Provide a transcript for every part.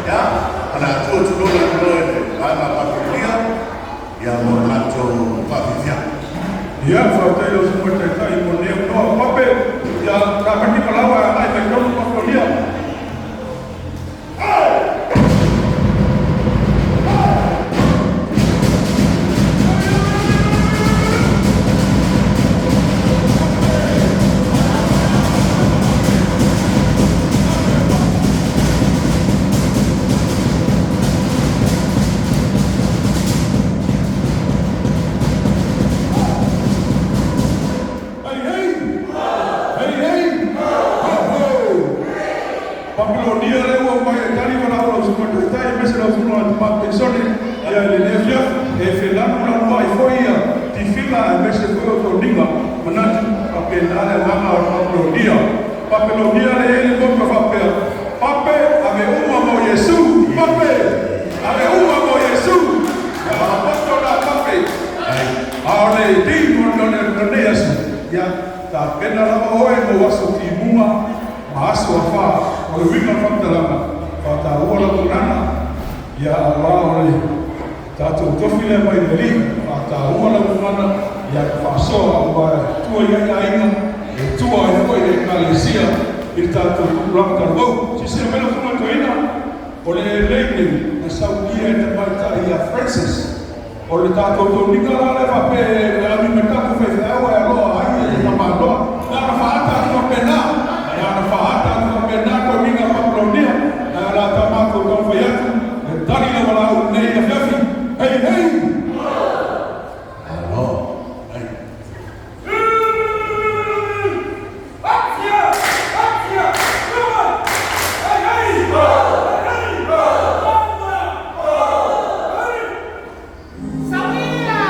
Ia, ona atu atu loa le avanoa i le vaega a Papelonia, ia, mo le latou faafiafiaga. Ia, faafetai lau Susuga Taitai mo lenei avanoa. Pape, ia kamani ma laua e agai mai totonu Papelonia. Hei hei! Hei hei! Ho ho! Papelonia le ua mai e tali ma lau Susuga Taitai aemaise lau Susuga Tamaitai ia i lenei afiafi e felanu lanu ai foi ia tifila aemaise foi o toniga manatu faapena le agaga o le Papelonia. Papelonia le i ai le motu e faapea, Pape ave uma mo Iesu, Pape ave uma mo Iesu. Ia o poto la Pape. A o le tino o lenei aso, ia tapena lava oe mo aso timuga ma aso afā. O le uiga o le faamatalaga, faataua lau gagana, ia auā o le tatou tofi lea mai le Alii. Faataua lau gagana, ia faasoa aua e tua i ai aiga, e tua ai foi le Ekalesia i le tatou tupulaga talavou. Silasila mai lau Susuga i le Toeaina, o le lei nei na saunia e tamaitai ia Francis. O le tatou toniga la lea faapea e ave mai tatou faifeau ae aloa ai e tamaloa. Na ona faaata atu faapena, na ona faaata atu faapena toniga Papelonia. Na la ta matou taumafai atu e tali le valaau nei afiafi. Hei hei! Malo. Ai. Saunia!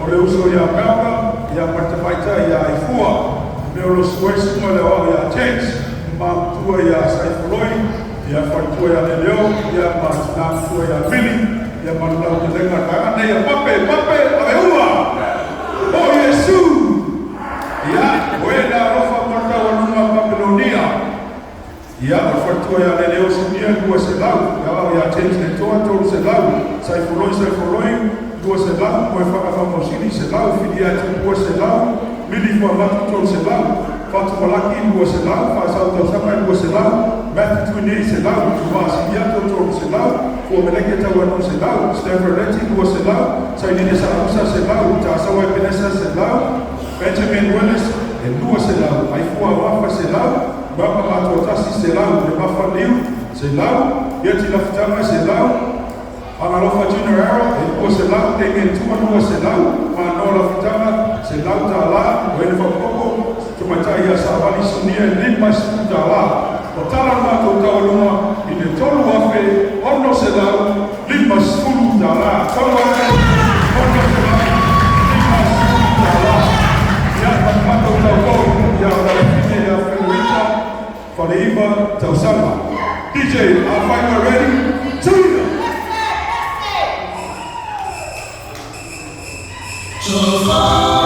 O le uso ia Malcolm, ia ma le tamaitai ia Aifua, me o lo suai suga le aoao ia James, ma matua ia Saifoloi, ia faletua ia Leleo, ia ma tina matua ia Mili, ia ma le lautelega vaega nei a Pape, Pape, aveua! O Iesu! Ia, o e na alofa mo le taualuga Papelonia. Ia, o le faletua ia Leleo Sinia 200, ia ao ia James Letoa 300, Saifoloi Saifoloi 200, Moe Whakawhamausili 100, Filia Tupua 100, Mili Fuamatu 300, Fatumalaki 200, Faasau Tausaga 200, Matthew Tuinei 100, Tuma Siliato 300, Fuameleke Tauanu 100, Stanford Leti 200, Sainine Saamusa 100, Taasawa Epenesa 100, Benjamin Willis e 200, Aifua Wafa 100, Mama Matuatasi 100, Le Mafa Liu 100, Iati Lafitaga 100, Agalofa Junior Arrow e 200, Damien Tua 200, Mano Lafitaga $100, o ele whakapoko, Tumaitai ia Savali Sunia $50. O tala o matou taualuga i le $3,650. $3,650. Ia, ma matou taupou ia Lalafine ia Feluita Faleiva Tausaga. DJ, are you ready? Tuina! Jehovah.